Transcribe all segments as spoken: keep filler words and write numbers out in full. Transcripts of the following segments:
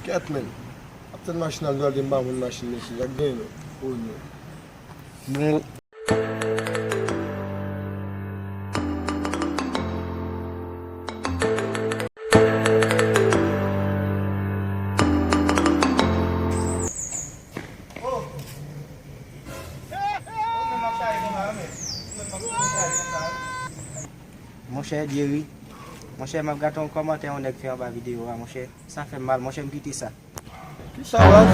Kèt, men. Ap tann machin al dwal de m pa jwenn machin, mesye. Sa k genyen, non? O, non. Bon. Monchè, Jerry. Monchè, m ap gade yon kòmantè yon nèg fè anba videyo a, monchè. Sa fè m mal, monchè, m kite sa. Kisa, baz?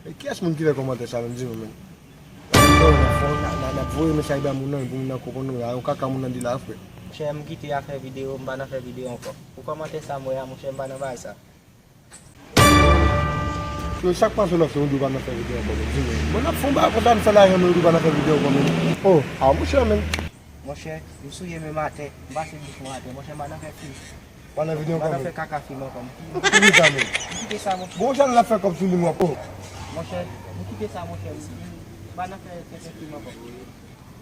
E kiyès moun ki fè kòmantè sa menm, di nou menm? N ap, n ap, n ap voye mesaj ba moun nan, pou moun nan konprann nou, a yon kaka moun nan di la, frè. Monchè, m kite afè videyo, m pa nan fè videyo ankò. Pou kòmantè sa m wè a, monchè, m pa nan bagay sa. Yo, sa k pase w la, se ou di w pa nan fè videyo ankò, menm, di nou. Bon, n ap fè yon bagay konsa, n fè lajan, men ou di w pa nan fè videyo ankò, menm. O, a, monchè, menm. Monchè, m souye menm atè, m pase bouch mwen atè, monchè, m pa nan fè fim. Pa nan videyo ankò, menm. M pa nan fè kaka fim ankò, m. Pou kisa, menm? M kite sa, monchè. Bon, jan l ap fè kòb sou li, m wè, o. Monchè, m kite sa, monchè, m pa nan fè, fè, fè fim ankò.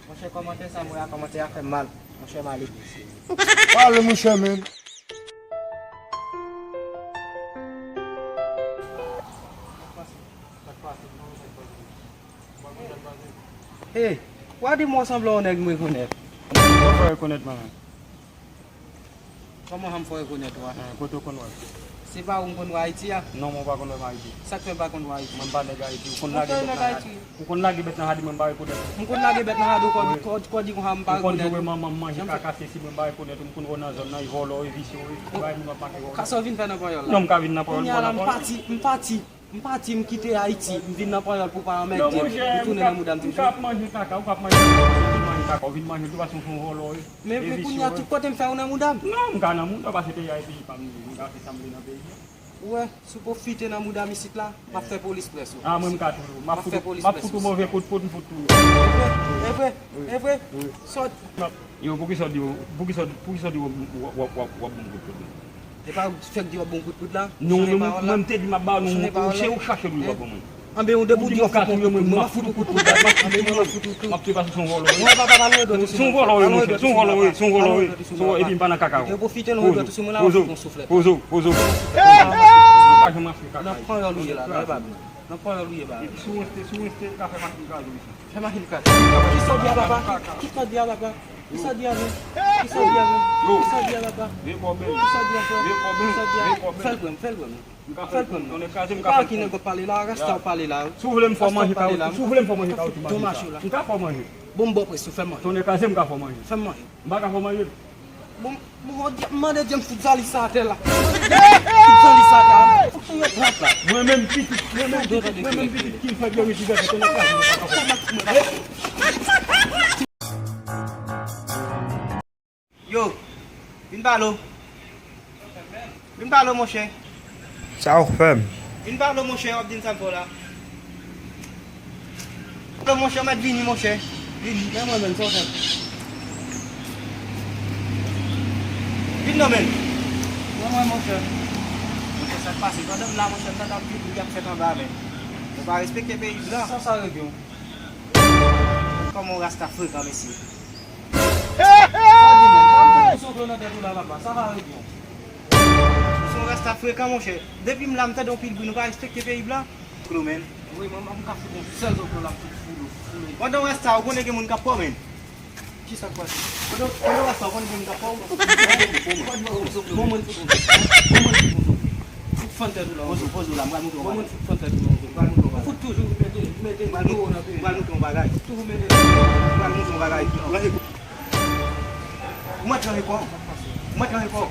Monchè, kòmantè sa m wè a, kòmantè a fè m mal. Monchè, m ale. Pale, monchè, menm. Hey, w a di m w sanble yon nèg m rekonèt. Mwen fè rekonèt mwen menm. Kòman jan m fè w rekonèt ou a? Eh, kote w konn wè? Se pa ou m konn wè Ayiti a? Non, mwen pa konn wè m Ayiti. Sa k fè m pa konn wè Ayiti? Mwen m pa nèg Ayiti. Ou konn lage bèt nan Ayiti. Ou konn lage bèt nan hadi, mwen m pa rekonèt ou. M konn lage bèt nan hadi, ou konn, ou konn, ou konn di konsa m pa rekonèt ou. Ou konn joure manman m manje kaka sesi, mwen m pa rekonèt ou. M konn wè w nan zòn nan, e vòlò, e visye, e bay moun ap make vòlò. Sa w vin fè nan Panyòl la? Non, m ka vin nan Panyòl, m pa la. Kounye a la, m pati, m pati. M pati, m kite Ayiti, m vin nan Panyòl pou pa anmède m, m tounen nan mouda m toujou. Ou ka ap manje kaka, ou ka ap manje kaka, ou vin manje l tou, paske ou se yon vòlò, wi. Men, men kounye a, tout kote m fè ou nan mouda m. Non, m ka nan mouda w, paske peyi a e peyi pa m li ye, m ka fè sa m vle nan peyi a. Ou wè, si w pwofite nan mouda m isit la, m ap fè polis près ou. A, mwen m ka tou, m ap fout ou, m ap fout ou move kout poud, m fout tou. E vre, e vre, e vre. Sòt. Yo, poukisa w di, poukisa, poukisa w di w ap, w ap, w ap, w ap, w ap ban m kout poud la? E pa ou fèk di w ap ban m kout poud la? Non, non, mwen, mwen m te di m ap ba w, non, se ou k chache lou w ap ban mwen. Anben, ou depi w di w ap fout mwen kout poud, mwen m ap fout ou kout poud la, m ap fout ou tou. M ap tou pase sou yon vòlò, wi. Mwen pa, pa, pa lwen dwèt ou sou mwen. Sou yon vòlò, wi, monchè, sou yon vòlò, wi, sou yon vòlò, wi, sou yon vòlò, epi m pa nan kaka, wi. Ou pwofite nan dwèt ou sou mwen la, ou fout yon souflèt. Poze w, poze w. Nan Panyòl ou ye la, non, e pa byen. Nan Panyòl ou ye, ba. Si w rete, si w rete, ka fè machin kraze w isit. Fè machin kraze. Kisa w di a papa? Kisa w di a papa? Kisa w di a menm? Kisa w di a menm? Kisa w di a papa? Kisa w di a frè? Kisa w di a? Fè l pran, fè l pran. Fè l pran. Ou pa wè ki nèg w ap pale la, rasta w pale la. Si w vle m fè w manje, si w vle m fè w manje, ka w tou mache sa. M ka fè w manje. Bon, m ba w près, fè m manje. Tonnè kraze, m ka fè w manje. Fè m manje. M pa ka fè w manje. Bon, bon, bon, m mande Dye m fout valiz sa atè la. M mande Dye m fout valiz sa atè la. Fòk se yon trap la. Mwen menm pitit, mwen menm pitit, mwen menm pitit ki fè vye mizè, tonnè kraze, mwen pa ka fè. Yo, vin pale w. Vin pale w, monchè. Sa w fè m? Vin pale w, monchè, w ap di m sa m fè w la. Pale w, monchè, w mèt vini, monchè. Vini, men mwen menm, sa w fè m? Vin non, men. Men mwen, monchè. Monchè, sa k pase? Pandan m la, monchè, m tande ap di bri ap fèt anba, men. Nou pa respekte peyi blan. Sa, sa regle w? Kòman w rasta frekan, mesye? Sa di menm, sa m tande zoklo nan tèt ou la, papa, sa pa regle w. Ou se yon rasta frekan, monchè. Depi m la, m tande yon pil bri, nou pa respekte peyi blan. Zoklo, menm. Wi, mwen, m ka fout yon sèl zoklo la, m fout foul ou, foul ou. Pandan w rasta, ou konnen gen moun k ap pran, menm. Kisa k pase? Pandan, pandan w rasta, ou konnen gen moun k ap pran ou. Bon, mwen fout yon zoklo. Bon, mwen fout yon zoklo. Fout fann tèt ou la. Poze w, poze w la, m pral montre w yon bagay. Bon, mwen fout fann tèt ou la. M pral montre w yon bagay. Fout toujou mete, mete dlo nan peyi. M pral montre w yon bagay. Toujou mete dlo. M pral montre w yon bagay. Ranje. Ou mèt ranje kò w. Ou mèt ranje kò w.